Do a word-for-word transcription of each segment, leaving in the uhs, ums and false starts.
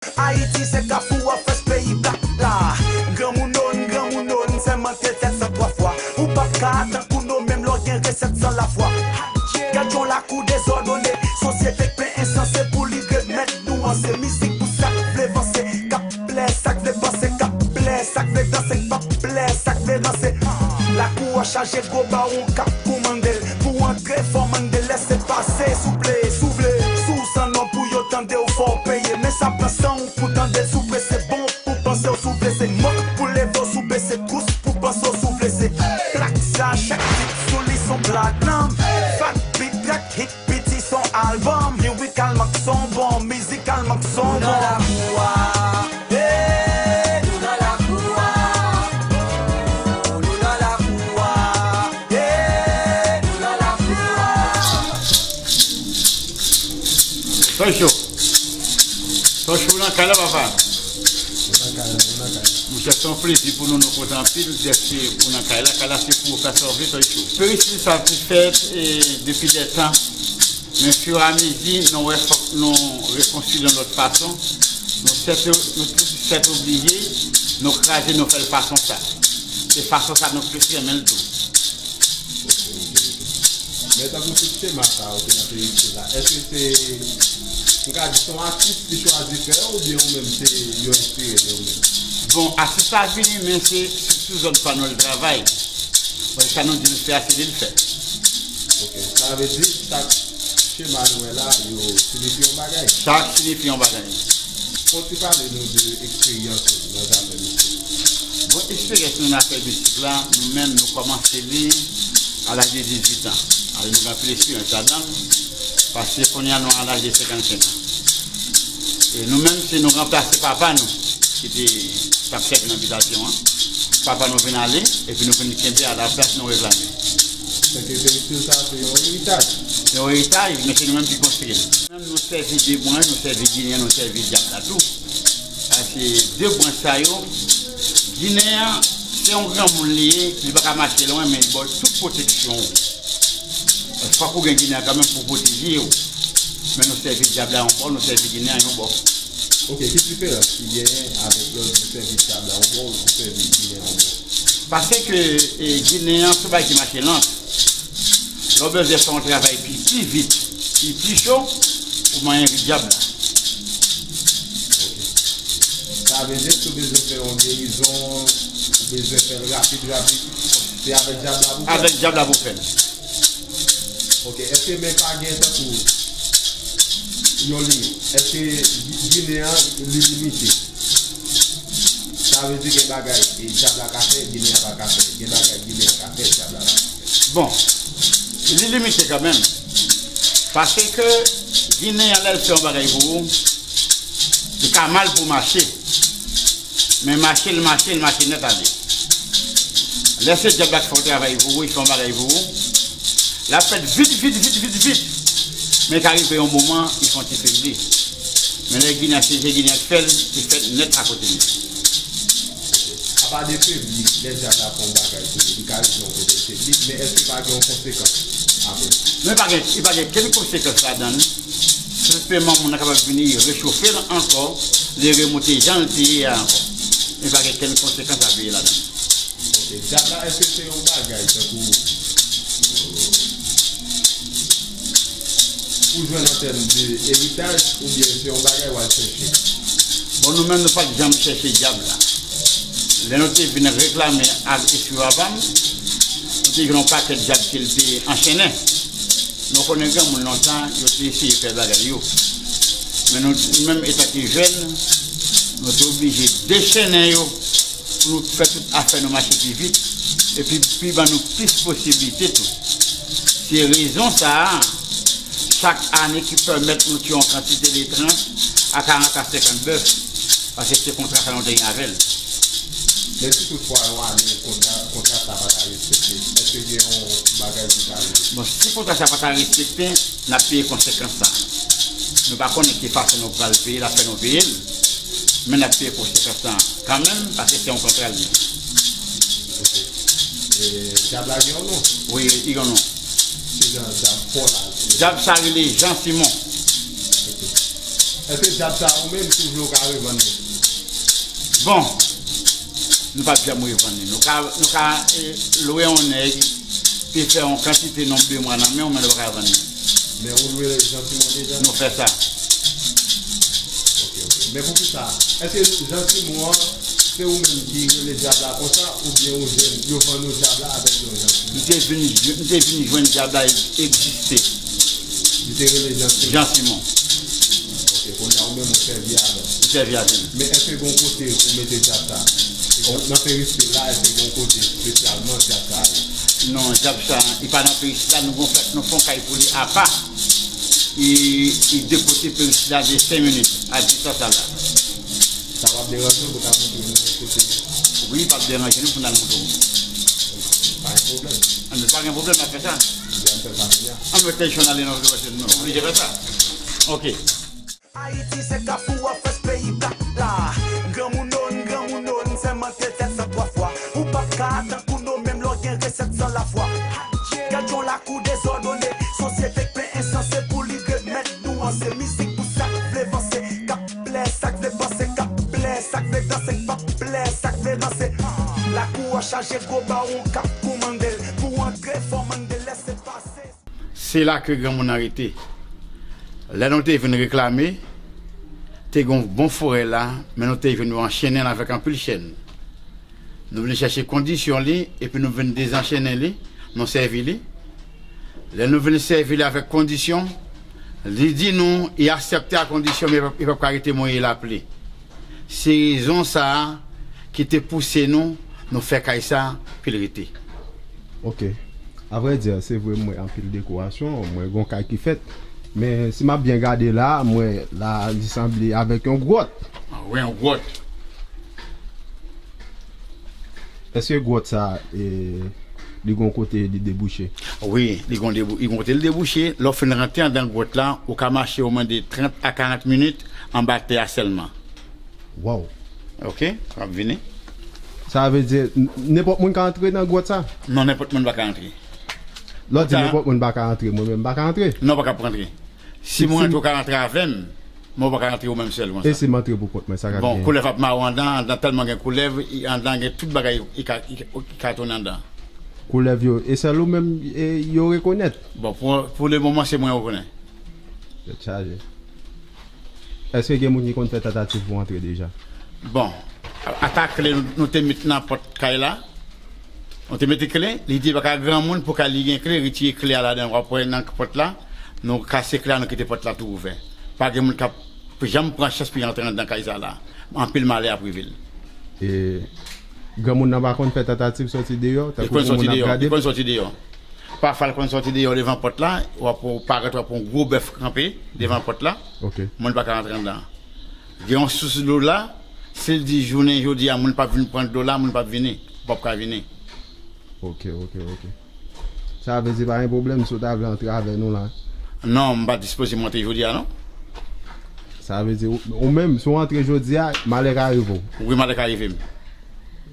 Ayiti se Kafou a fès peyi blak la. Granmoun o n, granmoun o n, sèmante tèt sa twa fwa. Ou p ap ka tankou nou menm lè w gen resèt san lafwa. Gad yon lakou dezòdone, sosyete k plen ensanse pou li remèt nou anse. Mizik pou sa k vle vanse, k ap plè sa k vle panse, k ap plè sa k vle danse, k p ap plè sa k vle ranse. Lakou a chaje gwo bawon k ap koumande l. Pou antre fò mande lese pase, souple, souple. Si w san non pou yo tande w fò w peye. Men sa pran san w pou tande l, si w prese bon pou panse w, si w vle se mòk pou leve w, si w bese kous pou panse w, si w vle se plak sa chak tit sou li s on platinum. Fat beat track hit piti s on album. Lirikalman k s on bon, mizikalman k s on bon. Nou nan lakou a, hey, nou nan lakou a. Nou nan lakou a, hey, nou nan lakou a. Tochou. Tochou nan kay la, papa. Monchè, se yon plezi pou nou, nou kontan anpil dèske ou nan kay la. Kay la se pou ou ka sèvi, Tochou. Peris sa te fèt e, depi dè tan. Men firamezi, nou wè fòk nou rekonstwi l yon lòt fason. Nou sèt, nou toujou sèt oblije, nou kraze, nou fè l fason sa. Se fason sa nou plis renmen l tou. Ok, ok, ok. Men tankou tout chema sa yo ki nan peyi Sud la, èske se, m ka di, se yon atis ki chwazi fè yo oubyen ou menm se yo enspire de ou menm? Bon, atis la vini, men se, se sou zòn pa nou l travay. Bon, sa nou di l fè a, se li l fè. Ok, sa vle di chak chema nou wè la, yo siyifi yon bagay. Chak siyifi yon bagay. Fò w ti pale nou de eksperyans ou nan zafè mizik. Bon, eksperyans nou nan afè mizik la, nou menm nou kòmanse li a laj de dizuit an. Alò nou gen anpil eksperyans ladan l, paske kounye a nou a laj de senkannsenk an. E nou menm, se nou ranplase papa nou, ki te, t ap sèvi nan bitasyon an. Papa nou vin ale, epi nou vin kenbe a la plas nou reklame. Sèke peristil sa, se yon eritaj. Se yon eritaj, men se nou menm ki konstwi l. Menm nou sèvi de branch, nou sèvi Ginen an, nou sèvi dyab la tou. Paske de branch sa yo, Ginen an, se yon granmoun li ye, li pa ka mache lwen, men li ba w tout pwoteksyon w. Fòk ou gen Ginen an kanmenm pou pwoteje w. Men nou sèvi dyab la yon bò, nou sèvi Ginen an yon bò. Ok, ki diferans ki genyen avèk lè w di sèvi dyab la yon bò, ou sèvi Ginen an yon bò? Paske, e, Ginen an, se yon bagay ki mache lan. Lè w bezwen fè yon travay pi, pi vit, pi, pi cho, ou manyen vit dyab la. Ok. Sa vle di, si w bezwen fè yon gerizon, ou bezwen fè l rapid, rapid, se avèk dyab la pou fè l? Avèk dyab la pou fè l. Ok, èske men pa gen tankou yon limit? Èske Gi-, Ginen an li limite? Sa vle di gen bagay e dyab la ka fè, Ginen an pa ka fè. Gen bagay Ginen an ka fè, dyab la pa ka fè. Bon, li limite kanmenm. Paske Ginen an, lè l fè yon bagay pou ou, li ka mal pou mache. Men mache, l mache, l mache nèt ale. Lè se dyab la k fè yon travay pou ou, li fè yon bagay pou ou, l ap fèt vit, vit, vit, vit, vit. Men ka rive yon moman, li fè yon ti febli. Men lè Ginen an, se Ginen an k fè l, li fèt nèt akote li. Apa de febli, lè dyab la fè yon bagay pou ou, li ka rive yon kote l febli, men èske pa gen yon konsekans apre? Non, li pa gen, li pa gen kenn konsekans ladan l. Senpleman, moun nan kapab vini rechofe l ankò, li remonte jan l te ye a ankò. Li pa gen kenn konsekans a peye ladan l. Ok, dyab la, èske se yon bagay tankou, euh, ou jwenn an tèm de eritaj, oubyen se yon bagay w al chèche? Bon, nou menm, nou pa t janm chèche dyab la. Lè nou te vin reklame ak esklav papa m, nou te jwenn yon pakèt dyab ke l te anchennen. Nou konnen granmoun lontan, yo te eseye fè bagay yo. Men nou, nou menm, etan ke jèn, nou te oblije dechennen yo pou nou fè tout afè nou mache pi vit, epi pi ban nou plis posiblite tou. Se rezon sa a, chak ane ki pèmèt nou tiye yon kantite de trant a karant a senkant bèf, paske se kontra sa nou te gen avè l. Men si toutfwa yon ane kontra, kontra sa pa ta respekte, èske gen yon bagay ki ka rive? Bon, si kontra sa pa ta respekte, n ap peye konsekans sa. Nou pa konnen ki fason nou pral peye l, afè nou peye l, men n ap peye konsekans sa kanmenm, paske se yon kontra l ye. Ok. E, dyab la gen yon non? Wi, li gen yon non. Ki jan dyab fò la? Dyab sa rele Jean Simon. Ok. Èske dyab sa ou menm si w vle w ka revann li? Bon, nou p ap janm revann li. Nou ka, nou ka eh, lwe yon nèg, te fè yon kantite nonb de mwa nan men w, men nou pa ka vann li. Men ou lwe Jean Simon deja? Nou fè sa. Ok, ok. Men poukisa? Èske Jean Simon an, se ou menm ki rele dyab la konsa, oubyen ou jwenn, yo vann ou dyab la avèk non Jean Simon? M te vin, m te vin jwenn dyab la egziste. Li te rele Jean Simon. Jean Simon. Ok, kounye a ou menm ou sèvi avè l. M sèvi avè l. Men èske gen yon kote ou mete dyab sa? Egzanp, nan peristil la, èske gen yon kote espesyalman dyab sa ye? Non, dyab sa, li pa nan peristil la, nou gon fè, nou fè yon kay pou li apa. Li, li de kote peristil la de senk minit a distans la la. Sa p ap deranje w pou ta montre nou kote? Wi, p ap deranje nou pou n al montre w. Pa gen pwoblèm. An, pa gen pwoblèm, n ap fè sa. Ebyen, an fè sa kounye a. An, nou te jwenn ale nan nou oblije fè sa. Ok. Ayiti se Kafou a fès peyi Black la. Granmoun o n, granmoun o n, sèmante tèt sa twa fwa. Ou p ap ka tankou nou menm lè w gen resèt san lafwa. Gad yon lakou dezòdone, sosyete k plen ensanse pou li remèt nou an. Se mizik pou sa k vle vanse, k ap plè sa k vle panse, k ap plè sa k vle danse, k p ap plè sa k vle ranse. Lakou a chaje gwo bawon k ap koumande l. Pou antre fò mande lèse pase. Se la ke granmoun nan rete. Lè nou te vin reklame, te gen yon bon forè la, men nou te jwenn yo anchennen l avèk anpil chèn. Nou vin chèche kondisyon li, epi nou vin dezanchennen li, nou sèvi li. Lè nou vin sèvi li avèk kondisyon, li di nou, li aksepte a kondisyon, men li p ap, li p ap ka rete mouye lapli. Se rezon sa a ki te pouse nou, nou fè kay sa, pou l rete. Ok. Avrèdi, se vre, m wè anpil dekorasyon, m wè gon kay ki fèt. Men si m ap byen gade la, m wè la, li sanble avèk yon gwòt. Ah, wi, yon gwòt. Èske gwòt sa, e, li gon kote li debouche? Wi, li gon debou-, li gon kote li debouche. Lè w fin rantre anndan gwòt la, ou ka mache omwen de trant a karant minit anba tè a sèlman. Waw. Ok, w ap vini. Sa vle di, n-, nenpòt moun ka antre nan gwòt sa? Non, nenpòt moun pa ka antre. Lè w di sa, nenpòt moun pa ka antre, mwen menm m pa ka antre? Non, w pa ka antre. Si m rantre, ou ka rantre avè m, men w pa ka rantre ou menm sèl konsa. E si m antre pou kont mwen, sa k ap genyen? Bon, koulèv ap mare w anndan, anndan tèlman gen koulèv, i, anndan gen tout bagay, i ka, i, i ka tounen anndan. Koulèv yo, e sèl ou menm, e, yo rekonèt? Bon, pou, pou le moman, se mwen yo konnen. Tèt chaje. Èske gen moun ki konn fè tantativ pou antre deja? Bon, a, ata kle nou, nou te met nan pòt kay la. Nou te mete kle, li di pa ka granmoun pou ka li gen kle, retire kle a ladan, w ap wè nan pòt la, nou kase kle a, nou kite pòt la tou ouvè. Pa gen moun k ap janm pran chans pou y antre anndan kay sa la. Anpil malè ap rive l. E granmoun nan pa konn fè tantativ sòti deyò, tankou pou moun ap gade? Li konn sòti deyò. Pafwa l konn sòti deyò devan pòt la, w ap parèt, w ap wè yon gwo bèf kanpe devan pòt la. Ok. Moun pa ka rantre anndan. Gen yon sous dlo la, si l di jounen jodi a, moun p ap vin pran dlo la, moun p ap vini. Ou p ap ka vini. Ok, ok, ok. Sa vle di pa gen pwoblèm si w ta vle antre avè nou la? Non, m pa dispoze m antre jodi a, non. Sa vle di, ou, ou menm, si w antre jodi a, malè ka rive w? Wi, malè ka rive m.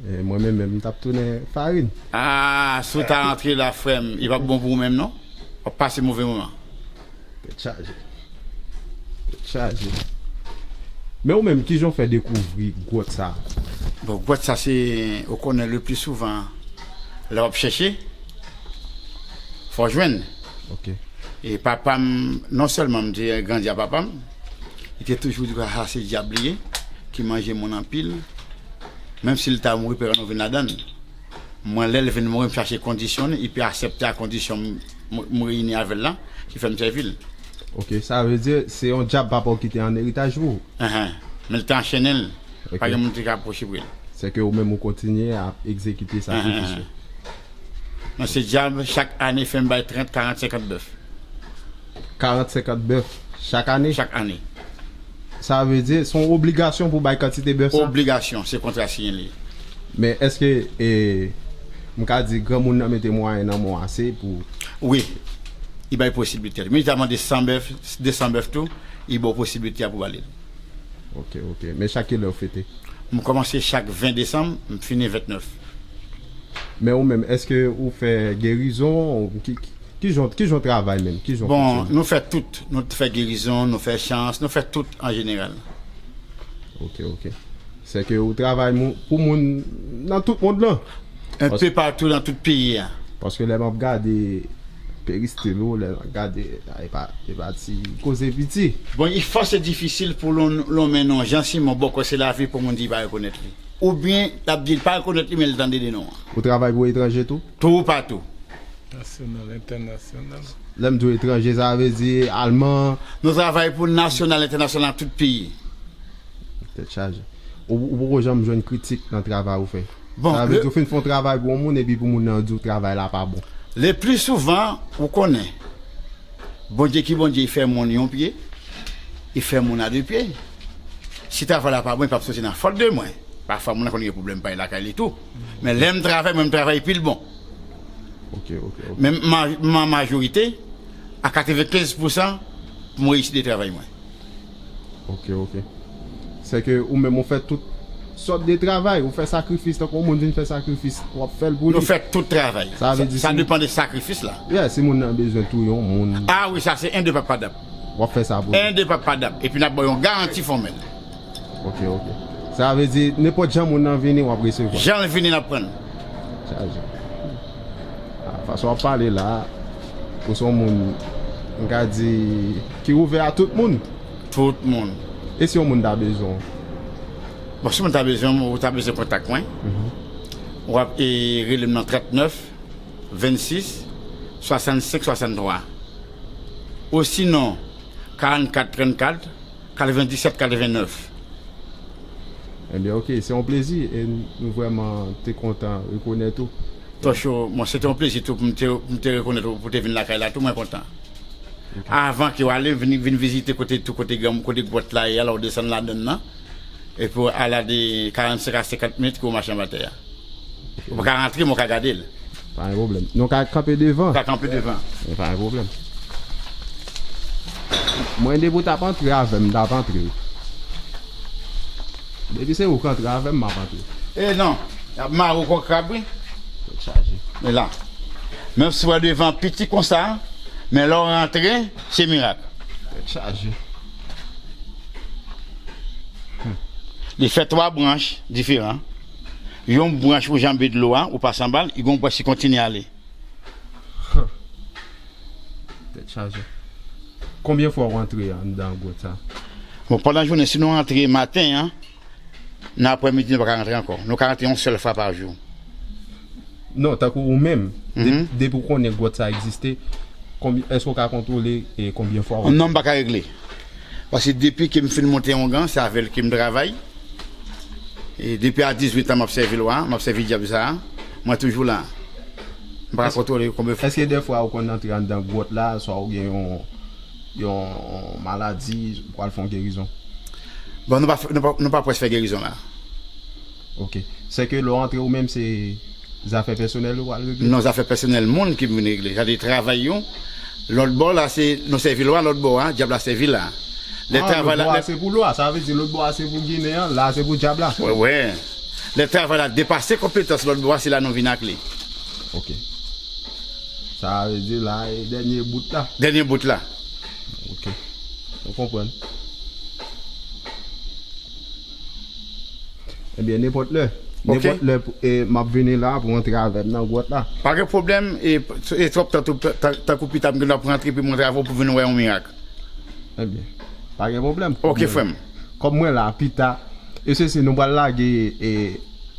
E, mwen menm, menm, m t ap tounen farin. Ah, si w ta antre la, frè m, li p ap bon pou ou menm, non. W ap pase move moman. Tèt chaje. Tèt chaje. Men ou menm, kijan w fè dekouvri gwòt sa a? Bon, gwòt sa, se, ou konnen, le pli souvan, lè w ap chèche, fò w jwenn. Ok. E papa m, non sèlman m te grandi a papa m, li te toujou di konsa se dyab li ye, ki manje moun anpil. Menm si l ta mouri, pèran nou vin ladan l. Mwen, lè l vin mouri, m chache kondisyon li, epi aksepte a kondisyon m, m, m reyini avè l la, ki fè m sèvi l. Ok, sa vle di, se yon dyab papa w kite an eritaj pou ou? Enhen. Men l te anchennen l. Ok. Pa gen moun ki te ka pwoche pre l. Sèke ou menm ou kontinye ap egzekite sakrifis yo. Enhen. Men se dyab, chak ane, fè m bay trant, karant, senkant bèf. Karant, senkant bèf chak ane? Chak ane. Sa vle di, se yon obligasyon pou bay kantite bèf sa? Obligasyon, se kontra siyen li ye. Men èske, e, m ka di, granmoun nan mete mwayen nan men w ase pou... Wi, li bay posiblite. Men li ta mande san bèf, de san bèf tou, li ba w posiblite a pou w ale. Ok, ok. Men chak kilè w fete? M kòmanse chak ven desanm, m fini ventnèf. Men ou menm, èske ou fè gerizon? Ki, ki, Kijan, kijan w travay menm? Kijan w fonksyone? Bon, nou fè tout. Nou fè gerizon, nou fè chans, nou fè tout an jeneral. Ok, ok. Sèke ou travay pou moun nan tout mond lan? Enpe patou nan tout peyi a. Paske lè m ap gade peristil ou, lè m ap gade, e pa, e pa ti koze piti. Bon, e fò se difisil pou lonmen non Jean Simon bòkò se lavi pou moun di pa rekonèt li. Oubyen l ap di l pa rekonèt li men l tande de non an. Ou travay pou etranje tou? Toupatou. Nasyonal, entènasyonal. Lè m di w etranje, sa vle di alman. Nou travay pou nasyonal, entènasyonal, tout peyi. Tèt chaje. Ou, ou poko janm jwenn kritik nan travay ou fè? Bon, sa vle di ou fin fè yon travay pou yon moun epi pou moun nan di w travay la pa bon. Le pli souvan, ou konnen, Bondye ki Bondye, li fè moun yon pye, li fè moun a de pye. Si travay la pa bon, li p ap soti nan fòt de mwen. Pafwa, moun nan konn gen pwoblèm pa l lakay li tou. Men lè m travay, mwen m travay pi l bon. Ok, ok, ok. Men an majorite, a katrevenkenz pousan, pou mwen reyisi de travay mwen. Ok, ok. Sèke ou menm ou fè tout sòt de travay, ou fè sakrifis, tankou yon moun vin fè sakrifis, w ap fè l pou li. Nou fè tout travay. Sa vle di sa si- depann de sakrifis la. Yeah, si moun nan bezwen touye yon moun, Ah wi, sa se en de papadap. W ap fè sa pou li. En de papadap. Epi n ap ba yon garanti fòmèl. Ok, ok. Sa vle di nenpòt jan moun nan vini, w ap resevwa. Jan l vini, n ap pran l. Chaje. Ah, fason w ap pale la, ou se yon moun, m ka di, ki ouvè a tout moun. Tout moun. E si yon moun ta bezwen w? Bon, si moun ta bezwen m, ou ta bezwen kontak mwen, w ap e, rele m nan trannèf vennsis swasannsenk swasanntwa. Osinon, karannkat trannkat katrevendisèt katrevennèf. Ebyen, ok, se yon plezi e nou vrèman te kontan rekonèt ou. Tocho, bon, se te yon plezi tou pou m te, pou m te rekonèt ou, pou te vin lakay la tou, mwen kontan. Avan ke w ale, vin, vin vizite kote, tou kote gran, kote gwòt la ye a, lè w desann ladann nan. Epi w ale de karannsenk a senkant minit ke w mache anba tè a. Ou pa ka rantre, men w ka gade l. Pa gen pwoblèm. Nou ka kanpe devan. Ou ka kanpe devan. E pa gen pwoblèm. Mwen, depi w t ap antre avè m, m t ap antre. Depi se ou k antre avè m, m ap antre. E non, y ap mare w kon krab, wi. Tèt chaje. Men la. Menm si w wè devan piti konsa, men lè w rantre, se mirak. Tèt chaje. Li fè twa branch diferan. Yon branch ou janbe dlo a, ou pase anba l, e gon branch ki kontinye ale. Tèt chaje. Konbyen fwa w antre anndan gwòt sa? Bon, pandan jounen, si nou rantre maten an, nan aprèmidi, nou pa ka rantre ankò. Nou ka rantre yon sèl fwa pa jou. Non, tankou ou menm, de- depi w konnen gwòt sa egziste, konbyen, èske w ka kontwole e konbyen fwa w? Non, m pa ka regle. Paske depi ke m fin monte ongan, se avè l ke m travay. E depi a dizuit an, m ap sèvi lwa, m ap sèvi dyab sa a. Mwen toujou la. M pa ka kontwole konbyen fwa. Èske dèfwa ou konn antre anndan gwòt la, swa ou gen yon, yon maladi, ou pral fè yon gerizon? Bon, nou pa, nou pa, nou pa prèske fè gerizon la. Ok. Sèke lè w antre ou menm, se zafè pèsonèl ou pral regle? Non, zafè pèsonèl moun ki m vin regle. Sa de travay yo. Lòt bò la, se nou sèvi lwa, lòt bò a, dyab la sèvi la. Lè Ah, travay lòt la, bò a lè- se pou lwa, sa vle di lòt bò a se pou Ginen an, la se pou dyab la. Wè, wè. Lè travay la depase konpetans lòt bò a, se la nou vin ak li. Ok. Sa vle di la e dènye bout la. Dènye bout la. Ok. Nou konprann. Ebyen, nenpòt lè. Ok. Nenpòt lè, e, m ap vini la pou antre avè m nan gwòt la. Pa gen pwoblèm, e, e twòp tan tou, tan, tankou pita m gen dwa pou rantre epi montre avè w pou vin wè yon mirak. Ebyen, pa gen pwoblèm. Ok, frè m. Kòm mwen la, pita, e se si nou pral lage, e,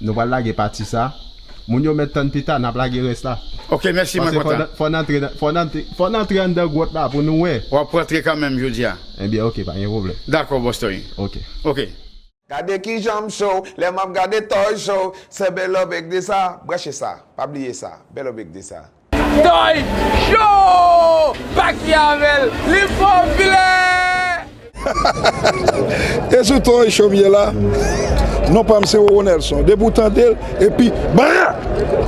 nou pral lage pati sa, moun yo mèt tann pita, n ap lage rès la. Ok, mèsi, mwen Paske fò kontan. n- fò n antre nan- fò n antre- fò n antre anndan gwòt la pou nou wè. W ap rantre kanmenm jodi a. Ebyen, ok, pa gen pwoblèm. Dakò, bòs Toy. Ok. Ok. Gade kijan m cho, lè m ap gade Toy Show, se Belo Big di sa, branche sa, pa bliye sa, Belo Big di sa. Toy Show! Pati avè l, li popilè! E sou Toy Show m ye la. Non pa m se Roro Nelson. Depi w tande l, epi bra!